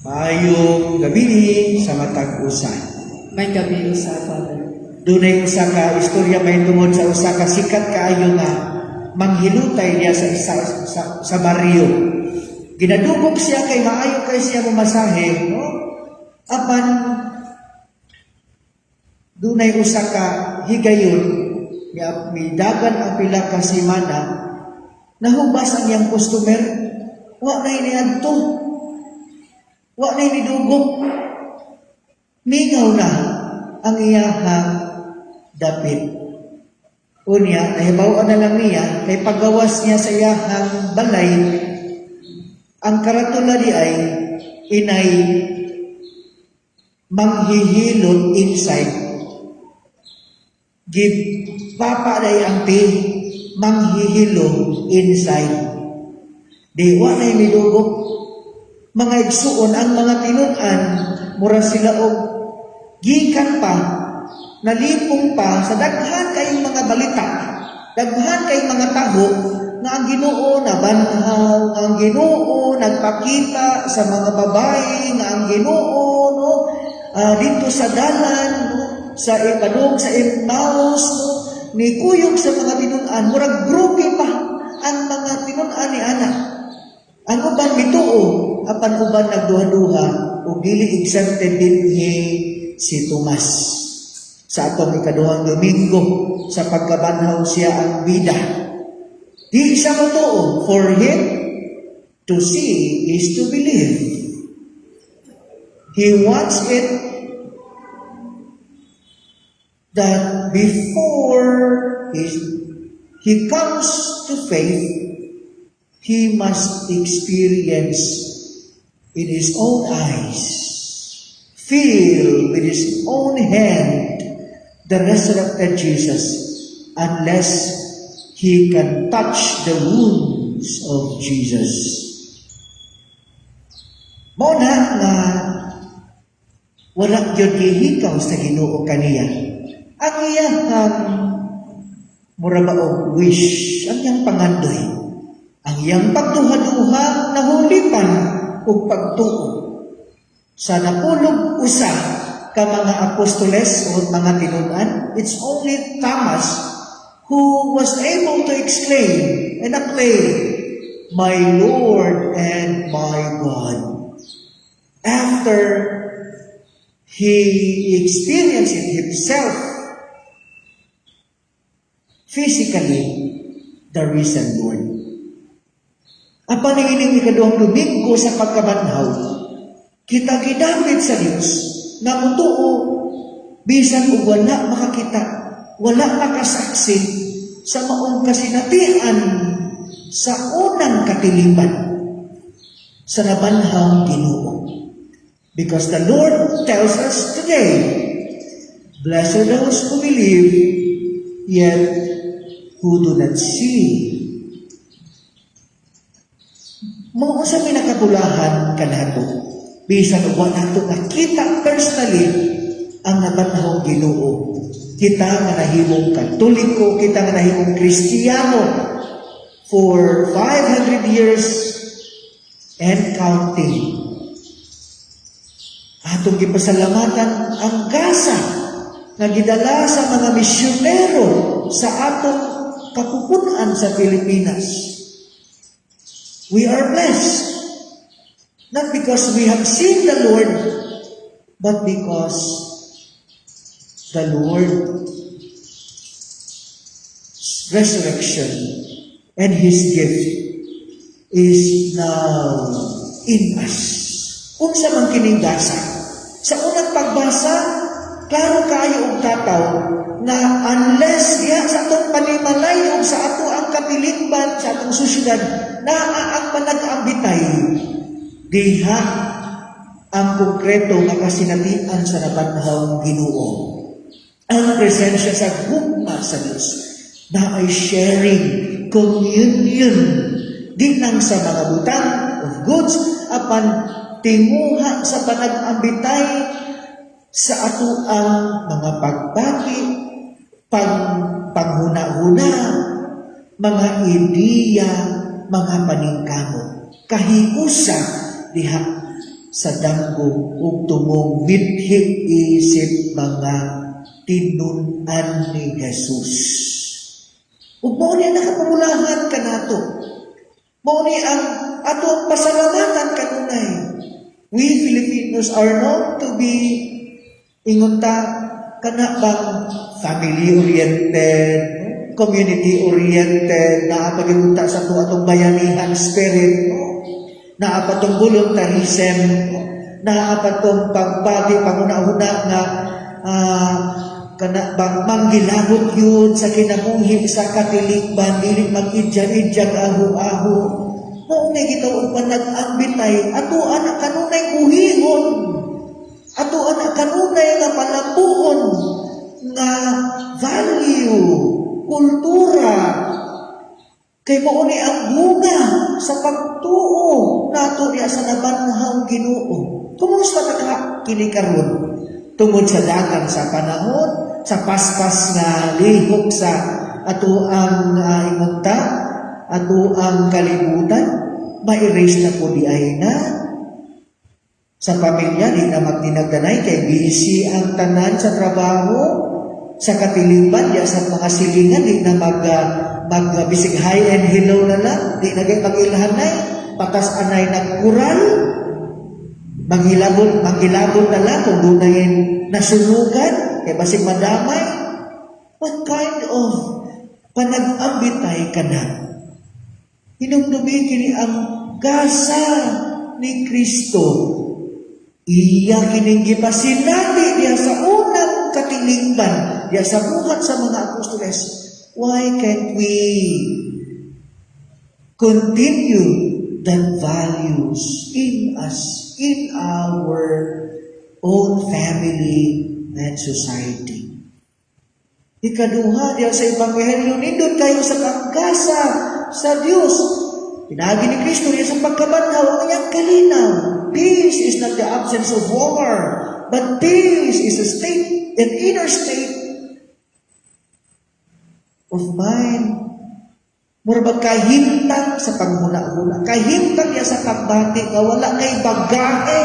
Maayong gabii sa matag usa. Maayong gabii usa, Father. Dunay usa ka istorya mahitungod sa usa ka sikat kaayo nga manghilutay niya sa baryo. Ginadugok siya kay maayo kay siya mamasahe, no? Apan dunay usa ka higayon, midagan ang pila ka semana, nahubas ang iyang customer, wa na niadto. Wa na nidugok. Mingaw na ang iyahang dapit. Unya, nahibaw na lang niya, kay pagawas niya sa iyahang balay, ang karatula diay, inay "Manghihilot inside." Gipapa day ang T, "Manghihilo inside." Di wa na midugok. Mga igsuon, ang mga tinunan, mura sila og gikan pa, nalipong pa sa daghan kayong mga balita, daghan kayong mga taho nga ang Ginoo nabanhaw, nga ang Ginoo nagpakita sa mga babae, nga ang Ginoo, no, dito sa dalan, no, sa ipadong sa Emmaus, no, ni kuyog sa mga tinunan, murag groupie pa ang mga tinunan ni ana. Ang uban mituo, apan uban nagduha-duha ug dili exempted dinhi si Tomas. Sa atong ikaduhang Domingo sa pagkabanhaw, siya ang bida. Di siya motuo. For him, to see is to believe. He wants it that before he comes to faith, he must experience in his own eyes, feel with his own hand the resurrected Jesus, unless he can touch the wounds of Jesus. Mao na nga wala gyud gihikaw sa Ginoo kaniya. Ang iyang mura ba og wish, ang iyang pangandoy, ang iyang pagduha-duha nahulipan og pagtuo. Sa 11 ka mga apostoles o mga tinunan, it's only Thomas who was able to exclaim and acclaim, "My Lord and my God." After he experienced it himself, physically, the risen Lord. Apan ining ikaduhang Domingo sa pagkabanhaw, kita gidapit sa Dios nga mutuo bisan og wala makakita, wala makasaksi sa maong kasinatian sa unang katilipan sa nabanhaw Ginoo. Because the Lord tells us today, "Blessed are those who believe, yet who do not see." Mao sa minakatulahan kanato, bisan og wa nato nakita personally ang nabanhaw Ginoo. Kita nga nahimong Katoliko, kita nga nahimong Kristiyano for 500 years and counting. Atong gipasalamatan ang gasa nga gidala sa mga misyonero sa atong kapupunan sa Pilipinas. We are blessed. Not because we have seen the Lord, but because the Lord's resurrection and His gift is now in us. Unsa man kining gasa? Sa unang pagbasa, klaro kaayo og tataw nga unless diha sa atong panimalay ug sa ato ang katilingban sa atong sosyedad naa ang manag-ambitay, diha ang konkreto nga kasinatian sa nabanhaw Ginoo. Ang presensya sa gugma sa Dios na ay sharing, communion, di lang sa mga butang of goods, apan tinguha sa panag-ambitay sa ato ang mga pagbati, panghuna-huna, mga ideya, mga paningkamot. Kahiusa diha. Sa damgo ug tumong mithi isip mga tinun-an ni Jesus. Ug mao ni nakapamulahan kanato. Mao ni ang atong pasalamatan kanunay. We Filipinos are known to be, ingon ta, kana bang family-oriented, community-oriented, naa pa gyud sa ato atong bayanihan spirit, no? Naa pa tong voluntarism, no? Naa pa tong pagbati, panguna-una nga kana bang manggilabot yun sa kinabuhi sa katilingban, dili mag-idya-idyag, aho-aho. Mao ni gitawag panag-ambitay. Ato ana kanunay kuhihon, ato ana kanunay nga palambuon nga value, kultura, kay mao ni ang bunga sa pagtuo nato diya sa nabanhaw Ginoo. Kumusta ka ka kini karon? Tungod sa dagan sa panahon, sa paspas nga lihok sa ato ang ingon ta, ato ang kalibutan, ma-erase na po diay na. Sa pamilya, di na magtinagdanay kay busy ang tanan sa trabaho. Sa katilingban, diya sa mga silingan, di na mag bisig hi and hello na lang, di na kay mag-ilhanay, patas anay nagkural, manghilabot, manghilabot na lang kung dunay nasunugan, kay basig madamay. What kind of panag-ambitay ka na? Hinumdumi kini ang gasa ni Kristo. Iya kining gipasinati diya sa unang katilingban, diya sa buhat sa mga apostoles. Why can't we continue that values in us, in our own family and society? Ikaduha, diya sa Ebanghelyo, nindot kayo sa panggasa sa Dios. Pinaagi ni Kristo diya sa pagkabanhaw ang iyang kalinaw. Peace is not the absence of war, but peace is a state, an inner state of mind. Mura ba kahimtang sa panghuna-huna, kahimtang niya sa pagbati nga wala kay bagahe,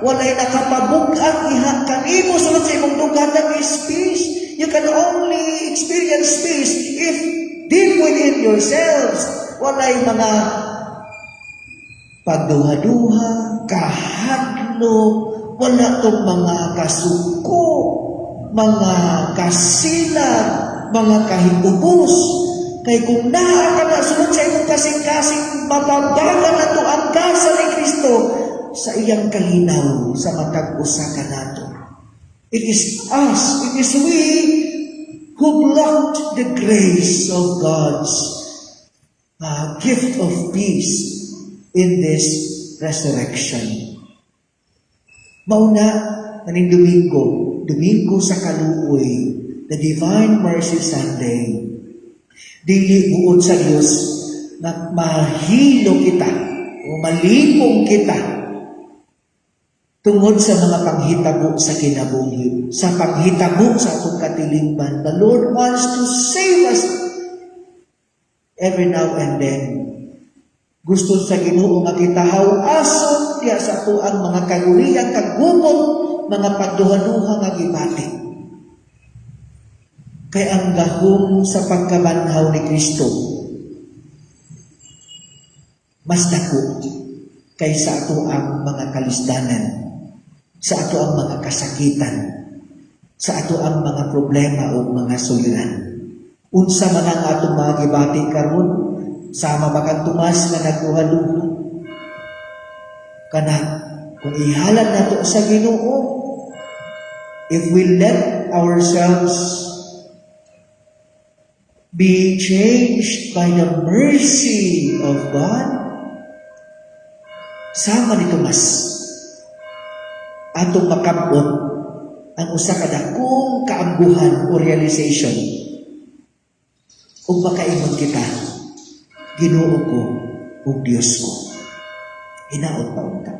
walay nakapabug-at iha kanimo sulod sa imong dughan is peace. You can only experience peace if deep within yourselves walay mga pagduha-duha, kahadlok, wala tong mga kasuko, mga kasilag, mga kahiubos. Kay kung naa ka na sulod sa imong kasing-kasing, mababagan na to ang gasa ni Kristo sa iyang kalinaw sa matag usa kanato. It is us, it is we who blocked the grace of God's gift of peace in this resurrection. Mauna, kaning Domingo, Domingo sa Kaluoy, the Divine Mercy Sunday, dili buot sa Dios na mahilo kita o malipong kita tungod sa mga panghitabo sa kinabuhi, sa panghitabo sa atong katilingban. The Lord wants to save us every now and then. Gusto sa Ginoo nga kita haw-ason diya sa atoang mga kaguriyang kagubot, mga pagduha-duha nga gibati. Kay ang gahom sa pagkabanhaw ni Kristo mas dako kaysa ato ang mga kalisdanan, sa ato ang mga kasakitan, sa ato ang mga problema o mga suliran. Unsa man ang atong mga gibati karon, sama ba kang Tomas nga nagduha-duha? Kana kung ihalad nato sa Ginoo, if we let ourselves be changed by the mercy of God, sama ni Tomas, atong makabot ang usa ka dakong kaamguhan o realization ug makaingon kita, "Ginoo ko ug Dios ko." Hinaot pa unta.